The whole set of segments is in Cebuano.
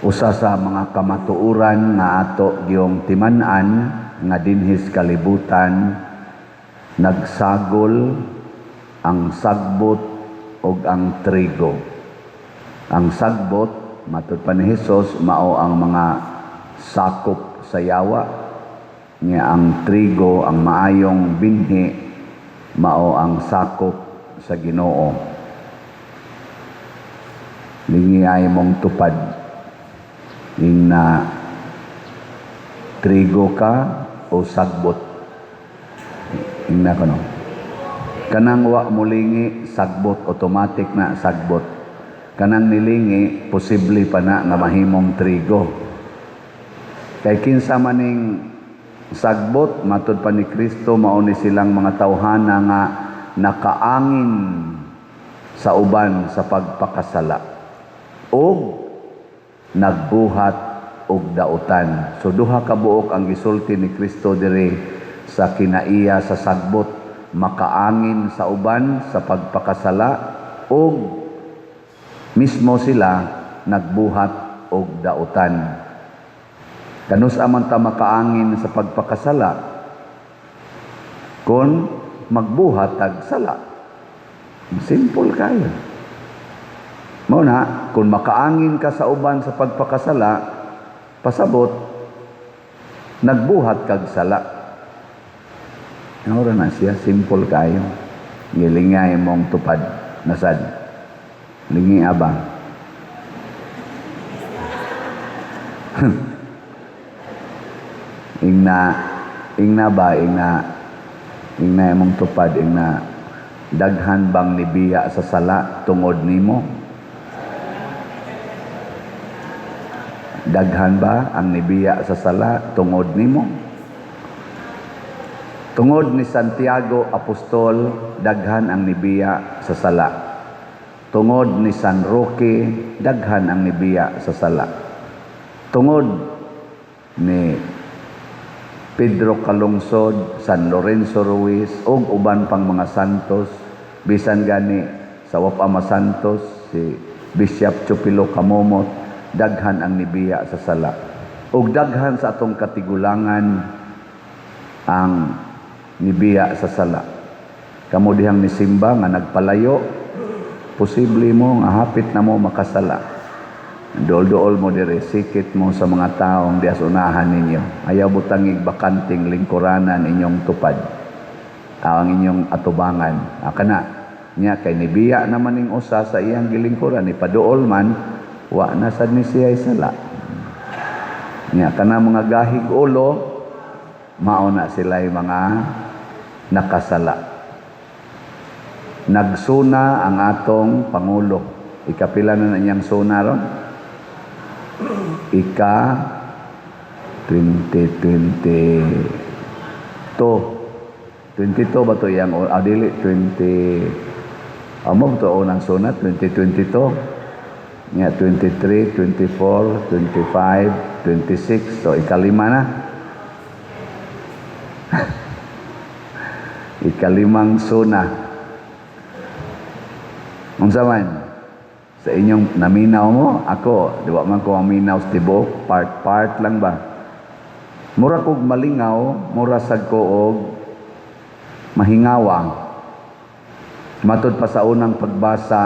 Usa sa mga kamatuoran nga ato giyong timan-an nga dinhis kalibutan nagsagol ang sagbot ug ang trigo. Ang sagbot, matud pa ni Hesus, mao ang mga sakop sa yawa, nya ang trigo, ang maayong binhi, mao ang sakop sa Ginoo. Lingi ay mong tupad ing na trigo ka o sagbot. Ingna kono kanang wa molingi, sagbot, automatic na sagbot. Kanang nilingi, posible pa na nga mahimong trigo. Kay kinsa maning sagbot, matud pa ni Kristo, mao ni silang mga tawhana nga nakaangin sa uban sa pagpakasala ug nagbuhat og dautan. So duha ka buok ang gisulti ni Kristo diri sa kinaiya sa sagbot: makaangin sa uban sa pagpakasala ug mismo sila nagbuhat og dautan. Kanus-a man ta makaangin sa pagpakasala kung magbuhat tag sala? Simple kayo. Mao na, kung makaangin ka sa uban sa pagpakasala, pasabot, nagbuhat kag sala. Ora na siya, simple kayo. Gilingay mong tupad, nasad. Lingi abang. Ingna, ingna ba, ingna, ingna imong tupad, ingna, daghan bang nibiya sa sala tungod nimo? Daghan ba ang nibiya sa sala tungod nimo? Tungod ni Santiago Apostol, daghan ang nibiya sa sala. Tungod ni San Roque, daghan ang nibiya sa sala. Tungod ni Pedro Calungsod, San Lorenzo Ruiz, ug uban pang mga santos, bisan gani sa Wapama Santos, si Bishop Chupilo Camomot, daghan ang nibiya sa sala. Ug daghan sa atong katigulangan ang nibiya sa sala. Kamo dihang nisimba nga nagpalayo, posible mo nga hapit na mo makasala. Dool-dool mo dire, sikit mo sa mga taong dias unahan ninyo. Ayaw butangig bakanting lingkuranan inyong tupad. Ang inyong atubangan. Kana nya kay nibiya naman ning usa sa iyang gilingkuran, ipaduol man, wa na sad ni siya sala. Nya kana mga gahig ulo, mao na sila'y mga nakasala. Nagsuna ang atong pangulo. Ikapila na na niyang suna ron? Ika 2022. 22 ba to iyang, dili, 20, amo to unang suna, 2022. Nga, 23, 24, 25, 26. So, ikalima na. Ikalimang suna. Unsa man? Sa inyong naminaw mo, ako, di ba man ko maminaw sa tibuok, part-part lang ba? Mura kog malingaw, mura sad ko og mahingawa. Matud pa sa unang pagbasa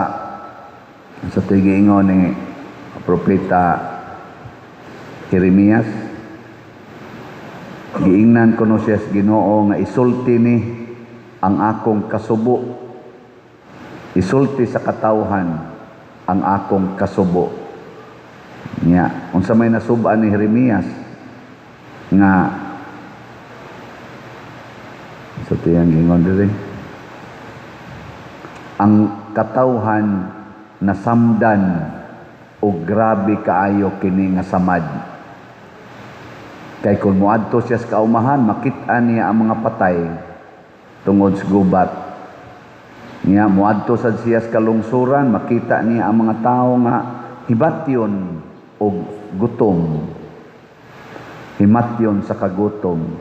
sa tigiingon ni Propeta Jeremias, giingnan kuno siya sa Ginoo nga isulti ni ang akong kasubo, isulti sa katawhan ang akong kasubo. Nya unsa may nasuban ni Jeremias nga sa tiyang gingon diri, ang katawhan nasamdan og grabe kaayo kini nga samad. Kay kung moadto siya sa kaumahan, makit-an niya ang mga patay tungod sa gubat. Niya moadto sad siya sa kalungsuran, makita niya ang mga tawo nga hibatyon og gutom. Himatyon sa kagutom.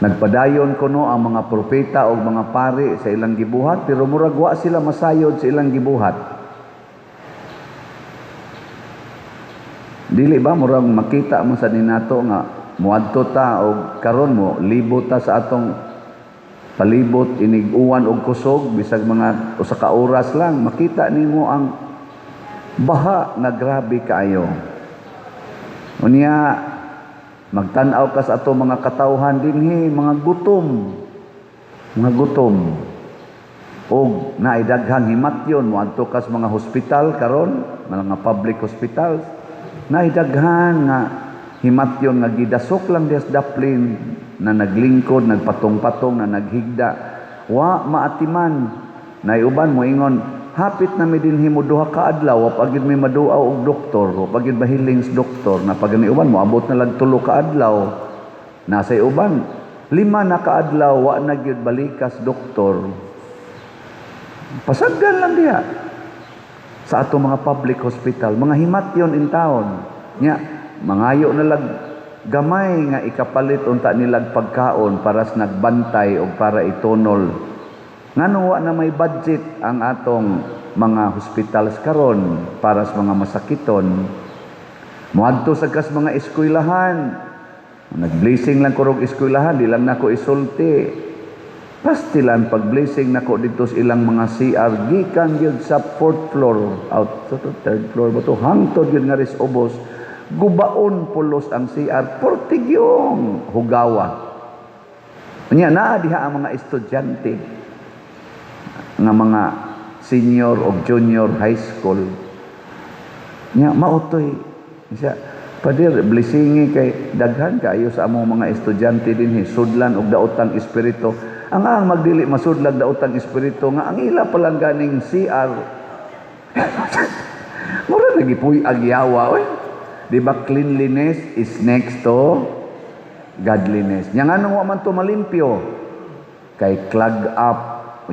Nagpadayon kuno ang mga propeta o mga pari sa ilang gibuhat, pero murag wa sila masayod sa ilang gibuhat. Dili ba murag makita mo sa ninato nga muadto ta og karon mo libot ta sa atong palibot inig uwan og kusog, bisag mga usa ka oras lang, makita nimo ang baha nga grabe kaayo. Unya magtan-aw ka sa ato mga katawhan dinhi, mga gutom, mga gutom. Og naay daghang himatyon, moadto ka sa mga hospital karon, mga public hospitals, naay daghan nga himatyon nga gidasok lang diha sa daplin, na naglingkod, nagpatong-patong, na naghigda. Wa maatiman. Naay uban moingon, hapit na mi dinhi mo 2 ka adlaw, wa pa gyud mi maduaw og doktor, wa pa gyud mahiling sa doktor. Na pag ni uban moabot na lang 3 ka adlaw. Nasa uban 5 na ka adlaw wa na gyud balikas doktor. Pasagdan lang diha sa ato mga public hospital, mga himatyon in town. Nya mangayo na lag gamay nga ikapalit unta nilag pagkaon para sa nagbantay o para itunol. Ngano wa na may budget ang atong mga hospitals karon para sa mga masakiton? Moadto sa kas mga eskwelahan. Nag-blessing lang ko rog eskwelahan, di lang nako isulti. Pastilan pag-blessing nako dito sa ilang mga CR, gikan gyud sa 4th floor out to 3rd floor ba to, hangtod gyud nga ris ubos, gubaon pulos ang CR, portigyong hugawa. Unya naa diha ang mga estudyante nga mga senior o junior high school. Nya mautoy siya, "Pader, blessingi kay daghan kaayo sa among mga estudyante dinhi sudlan og daotang espiritu." Ang magdili masudlag daotang espiritu nga ang ila palang ganing CR. Mura nagipuy agyawa oy. Di ba cleanliness is next to godliness? Nya nganong wa man to malimpyo? Kay clog up.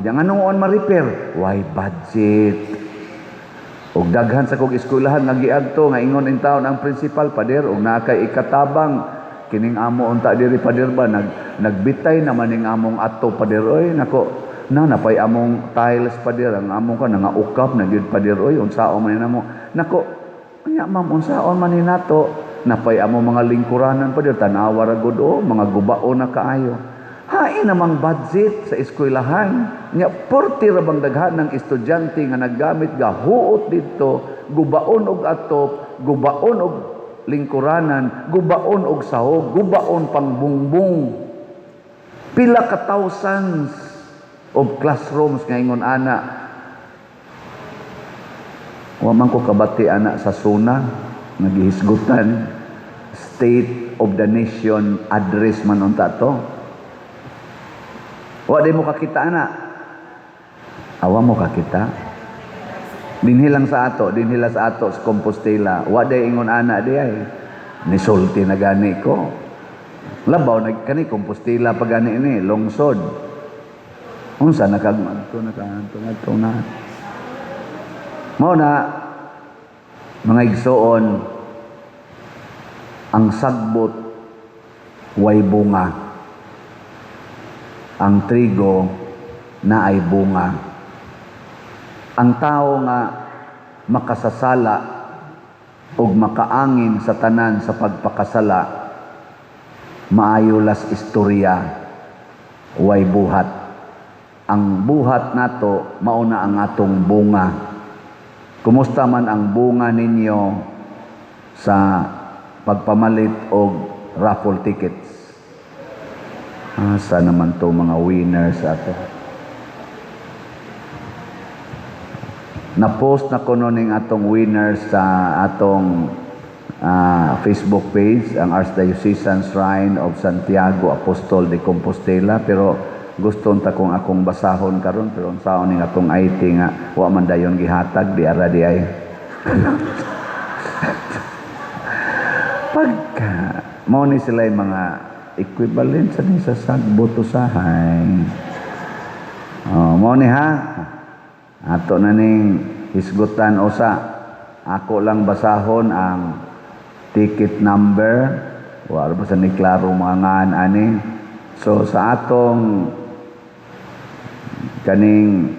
Nya nganong wa man ma-repair? Why budget? Og daghan sa kog eskwelahan nga giadto nga ingon in taon ang principal, "Pader, og naa kay ikatabang kining amo unta diri, pader ba, nagbitay naman ning among ato, pader oy. Nako na napay among tiles, pader, ang among ka nga ukap na gyud, pader oy. Unsaon man namo?" Nako, "Nya ma'am, unsaon man ni nato? Napay among mga lingkuranan, pader, tan-awa ra gud oh, mga gubao na kaayo." Hain namang budget sa eskwelahan. Nya porti ra bang daghan ng estudyante nga naggamit gahuot didto, gubaon og atop, gubaon og lingkuranan, gubaon og sahog, gubaon pang bungbong. Pila ka thousands of classrooms nga ingon ana. Wa man ko kabati ana sa SONA nga gihisgutan, State of the Nation Address man unta to. Wa di mo kakita ana. Awa mo kakita. Dinhi lang sa ato, dinhi lang sa ato sa Compostela. Wa day ingon ana di ay. Nisulti na gani ko. Labaw nag kani Compostela pa gani ini, lungsod. Unsa nakag adto nakaanto ngadto na. Mao na, mga igsoon, ang sagbot way bunga. Ang trigo naay bunga. Ang tao nga makasasala ug makaangin sa tanan sa pagpakasala, maayo las istorya, way buhat. Ang buhat nato mao na ang atong bunga. Kumusta man ang bunga ninyo sa pagpamalit og raffle tickets? Asa naman to mga winners ato? Na-post na kuno ning atong winners sa atong Facebook page, ang Archdiocesan Shrine of Santiago Apostol de Compostela, pero gusto unta kong akong basahon karon, pero unsaon ning atong IT nga wa man dayon gihatag di ara di ay. Pagka mao ni sila mga equivalent sa ni sa sagbot usahay. Oh, mao ni ha. Ato na ning hisgutan usa. Ako lang basahon ang ticket number. Wa ba sa ni klaro mga ngaan ani. So sa atong kaning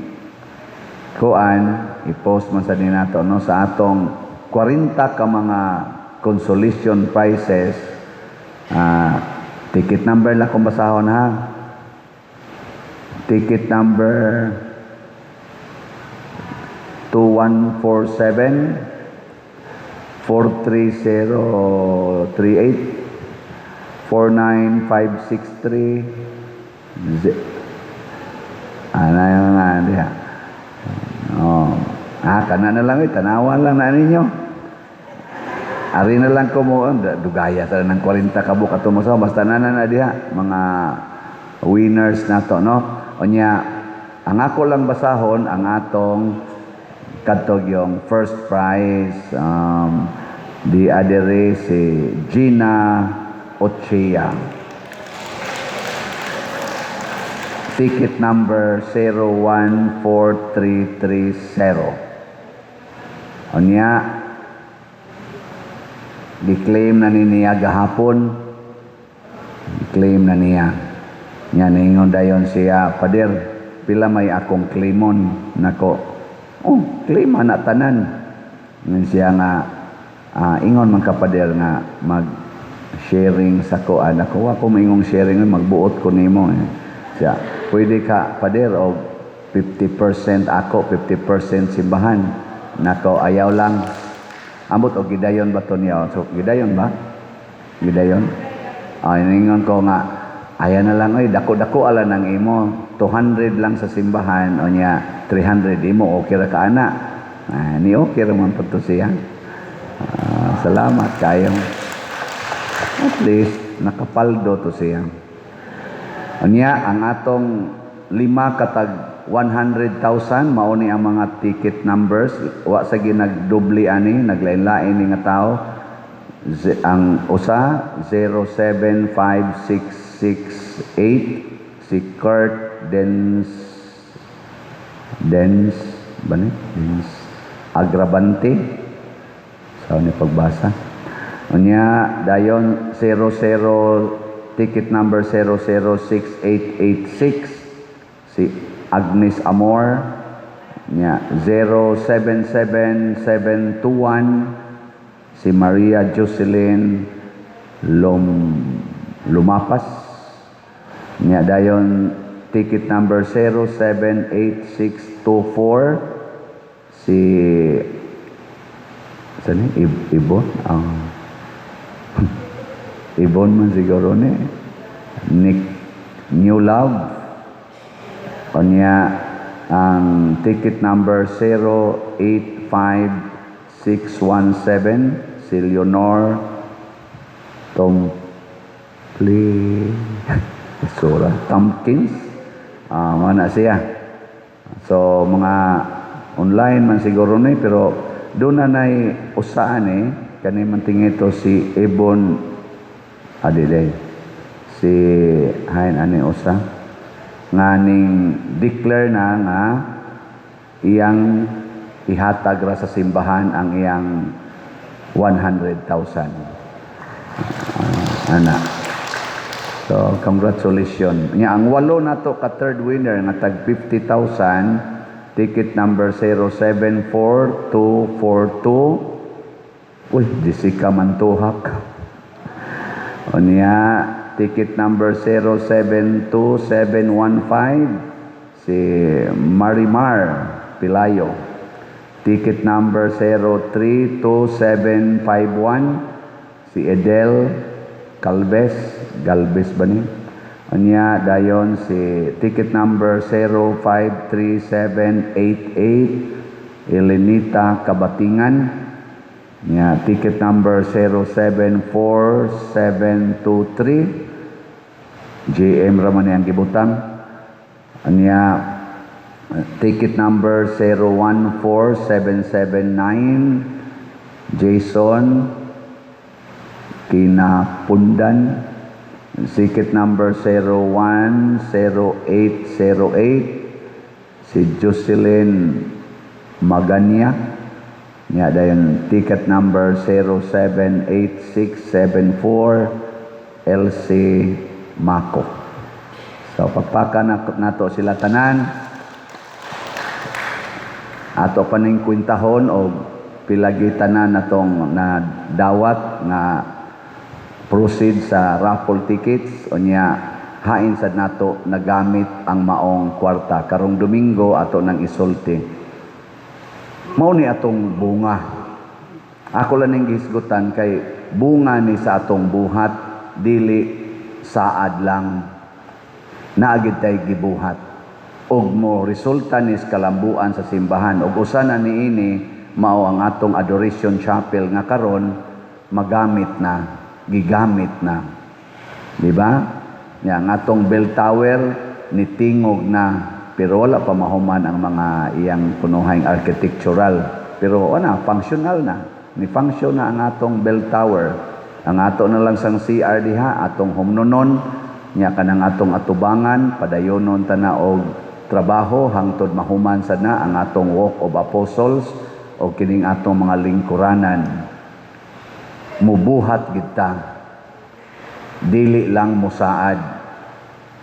kuan, i-post man sa ni nato no, sa atong 40 ka mga consolation prizes, ticket number lang kung basahon ha. Ticket number 2147, 43038, 49563, ano yung nga diha. Oh. Ah, kana na lang eh, tanawan lang na ninyo. Ari na lang ko mo, dugaya sa ng 40 ka buok ato mo sa basta na na na diha mga winners nato, no. Unya ang ako lang basahon ang atong kadtog yung first prize, di adere si Gina Ochea. Ticket number 014330. Unya, gi-claim na ni niya gahapon. Gi-claim na niya. Nya ningon dayon siya, "Pader, pila may akong claimon?" Nako, "Oh, claim na tanan." Ngan siya nga, ingon man ka, pader, nga mag sharing sa ko. Nako, wa ko maingong sharing, magbuot ko nimo eh. Siya, "Pwede ka, pader, og 50% ako, 50% simbahan." Nako, "Ayaw lang." Ambot og gidayon ba to niya? So, gidayon ba? Gidayon? Ay, ningon ko nga, "Ayaw na lang, oy, dako-dako ala ng imo. 200 lang sa simbahan, o niya, 300 imo, okay ra ka ana." Ah, ni okay ra man po to siya. Ah, salamat kayo. At least, nakapaldo to siya. Unya, ang atong lima katag 100,000, mao ni ang mga ticket numbers. Wa sa ginagdubli ani, naglain-lain ni nga tao. Ang usa, 075668, si Kurt Dens Dens ba ni? Dens Agrabante sa ni pagbasa. Unya dayon 00, ticket number 006886, si Agnes Amor. Nya 077721, si Maria Jocelyn Lumapas. Nya dayon ticket number 078624, si saan ni? Ibon? Ah. Ibon man siguro ni Nick New Love. Unya ang ticket number 085617, si Leonor Tompli Sura Tompkins. Ah, mana siya. So mga online man siguro ni, pero doon na nay usaan eh kani man tingito si Ebon Adile, si hain ani usa nga ning declare na nga iyang ihatag ra sa simbahan ang iyang 100,000. Ah, ana. So, congratulations. Nya ang walo nato ka third winner nga tag 50,000, ticket number 074242. Uy, Jessica Mantuhak. Unya, ticket number 072715, si Marimar Pilayo. Ticket number 032751, si Edel Calves, Galvez ba ni? Unya dayon si ticket number 053788, Elenita Kabatingan. Nya ticket number 074723, JM raman ang gibutang. Anya ticket number 014779, Jason Kinapundan. Ticket number 010808, si Jocelyn Maganya. Nya dayon ticket number 078674, LC Mako. So pagpaka na nato sila tanan. Ato pa ning kwintahon og Pila tanan natong na dawat nga proceed sa raffle tickets. Unya hain sad nato nagamit ang maong kwarta? Karong Domingo ato nang isulti. Mao ni atong bunga. Ako lang ning gihisgutan kay bunga ni sa atong buhat, dili saad lang, naa gid tay gibuhat og mo resulta ni sa kalambuan sa simbahan. Og usa na niini mao ang atong Adoration Chapel nga karon magamit na, gigamit na, di ba? Nya ang atong bell tower nitingog na, pero wala pa mahuman ang mga iyang kunuhang architectural, pero ana functional na ni, function na ang atong bell tower. Ang ato na lang sang CR diha, atong humnonon. Nya kanang atong atubangan, padayonon ta na og trabaho hangtod mahuman sad na ang atong Walk of Apostles o kining atong mga lingkuranan. Mubuhat gid ta, dili lang musaad.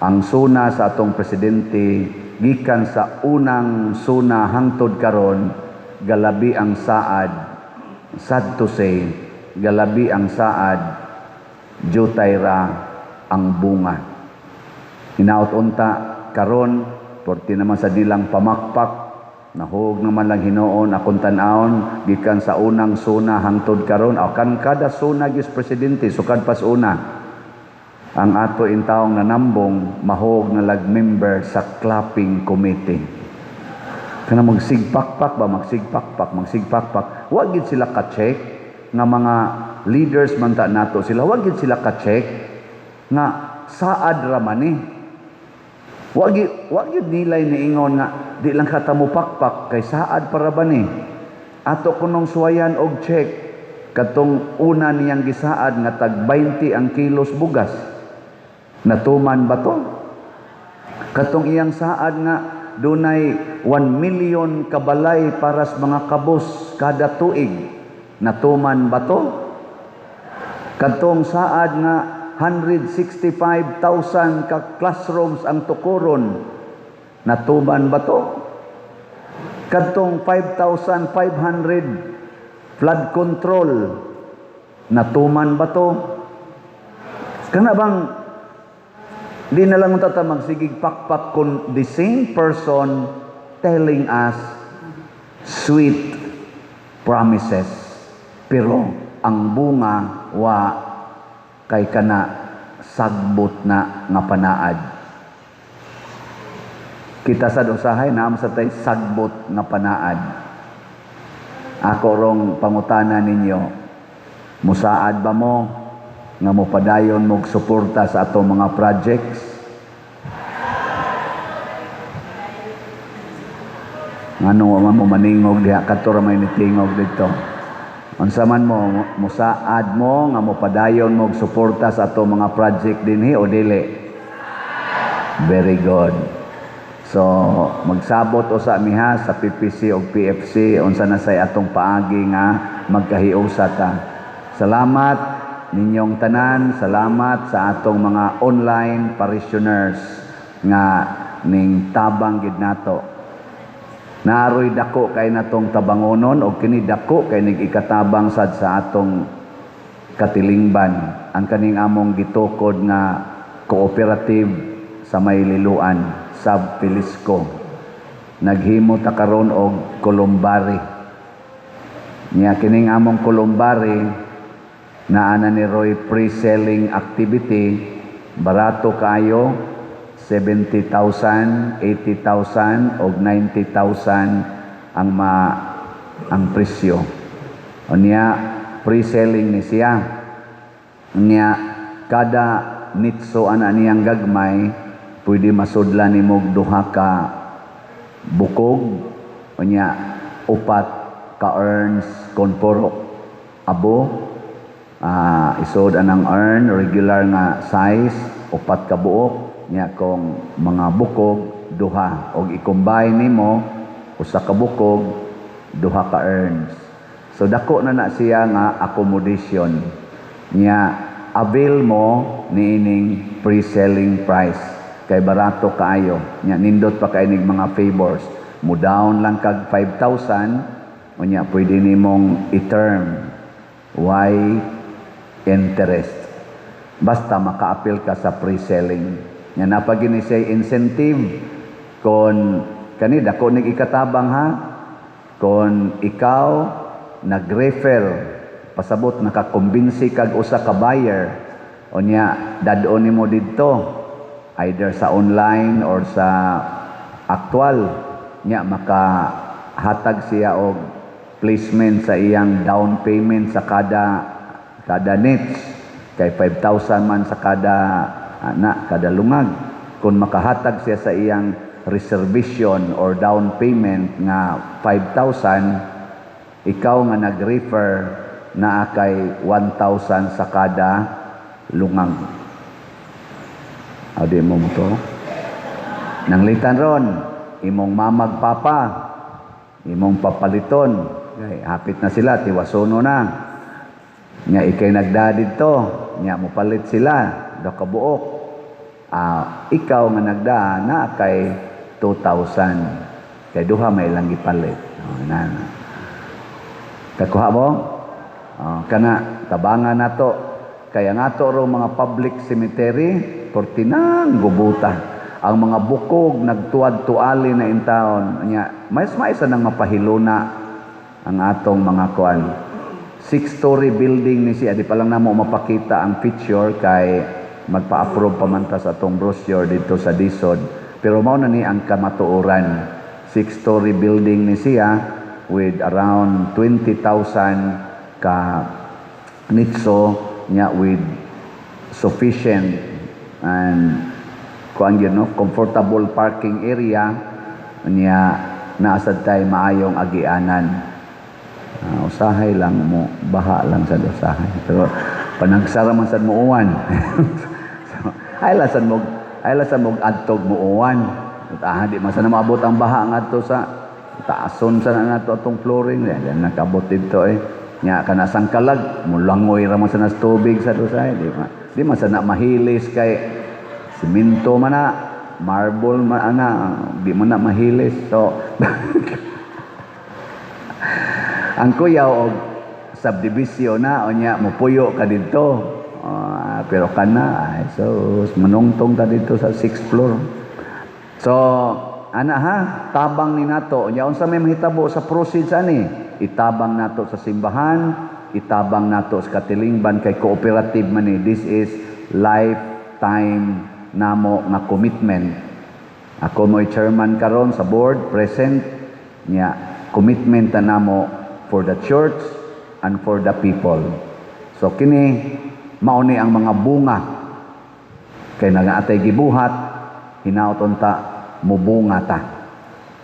Ang suna sa atong presidente, gikan sa unang suna hangtod karon, galabi ang saad. Sad to say, galabi ang saad, jutay ra ang bunga. Hinaot unta karon porti naman sa nilang pamakpak. Nahug naman lang hinuon akong tan-awon gikan sa unang suna hangtod karon, aw kan kada suna gyud presidente sukad pas una, ang ato intawong nanambong mahog na lag member sa clapping committee. Kana magsigpakpak ba, magsigpakpak, magsigpakpak. Wa gid sila ka-check nga mga leaders man ta nato sila. Wa gid sila ka-check nga saad ra man ni. Wa gid nilay niingon nga di lang ka mupakpak kay saad para ba ni. Ato kunong suwayan og check katong una niyang gisaad nga tag 20 ang kilos bugas. Natuman ba to? Katong iyang saad nga dunay 1 million kabalay para sa mga kabus kada tuig. Natuman ba to? Katong saad nga 165,000 ka classrooms ang tukuron. Natuman ba to? Kadtong 5,500 flood control. Natuman ba to? Kana bang di na lang ta magsigig pakpak kung the same person telling us sweet promises, pero ang bunga wa, kay kana sagbot na nga panaad. Kita sad usahay naa sa tay sagbot nga panaad. Ako rong pangutana ninyo, musaad ba mo nga mopadayon mog suporta sa atong mga projects? Ngano wa man mo maningog diha? Kadto ra may nitingog didto. Unsa man mo, musaad mo nga mopadayon mog suporta sa atong mga project dinhi o dili? Very good. So magsabot usa miha sa PPC o PFC unsa na say atong paagi nga magkahiusa ta. Salamat ninyong tanan, salamat sa atong mga online parishioners nga ning tabang gid nato. Naaroy dako kay natong tabangonon og kini dako kay nig ikatabang sad sa atong katilingban, ang kaning among gitukod nga cooperative sa may Liloan, Sab Felisco. Naghimo ta karon og columbary. Nya kining among columbary, naa na ni roy pre-selling activity. Barato kaayo, 70,000, 80,000 og 90,000 ang presyo. Unya pre-selling ni siya. Unya kada nitso ana niyang gagmay, pwede masudlan nimo og duha ka bukog, unya upat ka urns kon puro abo, isod anang urn regular nga size, upat ka buok. Nya kung mga bukog, duha, og i-combine nimo usa ka bukog, duha ka urns. So dako na na siya nga accommodation. Nya avail mo niining pre-selling price kay barato kaayo. Nya nindot pa kay nig mga favors. Mo down lang kag 5,000. Unya pwede nimong i-term why interest. Basta makaapil ka sa pre-selling. Nya naa pa gyud ni siya incentive kon kani dako nig ikatabang ha. Kon ikaw nag-refer, pasabot nakakumbinsi kag usa ka buyer, unya dad-on nimo didto either sa online or sa actual, nya makahatag siya og placement sa iyang down payment sa kada kada niche, kay 5,000 man sa kada ana, kada lungag. Kung makahatag siya sa iyang reservation or down payment nga 5,000, ikaw nga nag-refer, naa kay 1,000 sa kada lungag. O, di mo mo to nanglitan ron imong mamag papa, imong papaliton kay hapit na sila, tiwasono na. Nya ikay nagda didto, nya mopalit sila do kabuok, ikaw nga nagda, naa kay 2,000 kay duha may ilang gipalit. Oh, na kakuha mo. Oh, kana tabangan nato kay ang ato ro mga public cemetery portinang gubuta ang mga bukog, nagtuwad-tuali na intawon. Nya mas maisa nang mapahiluna ang atong mga kuan. Six-story building ni siya. Di pa lang namo mapakita ang picture kay magpa-approve pa man ta sa atong brochure dito sa DHSUD, pero mao na ni ang kamatuoran. Six-story building ni siya with around 20,000 ka nitso, nya with sufficient and kuan yun, no, comfortable parking area, nya naa sad tay maayong agianan. Usahay lang mo baha lang sa usahay, pero panagsara man sad mo uwan. So, ay lang sad mo adtog mo uwan. Ah, di man sana maabot ang baha ngadto sa taason sa na nato atong flooring. Yan, nakabot dito eh. Nya kana sangkalag, mulangoy ra man sa nas tubig sa usahay. Di man sana mahilis kay simento man na, marble man ana, di man na mahilis. So ang kuyaw og subdivision na, unya mopuyo ka didto. Ah, pero kana ay so manungtong ta dito sa sixth floor. So ana ha, tabang ni nato. Unya unsa may mahitabo sa proceeds ani? Itabang nato sa simbahan, itabang nato sa katilingban kay cooperative man ni. This is lifetime namo nga commitment. Ako mo'y chairman karon sa board present, nya commitment na namo for the church and for the people. So kini mao ni ang mga bunga kay naga atay gibuhat, hinaot unta mubunga ta.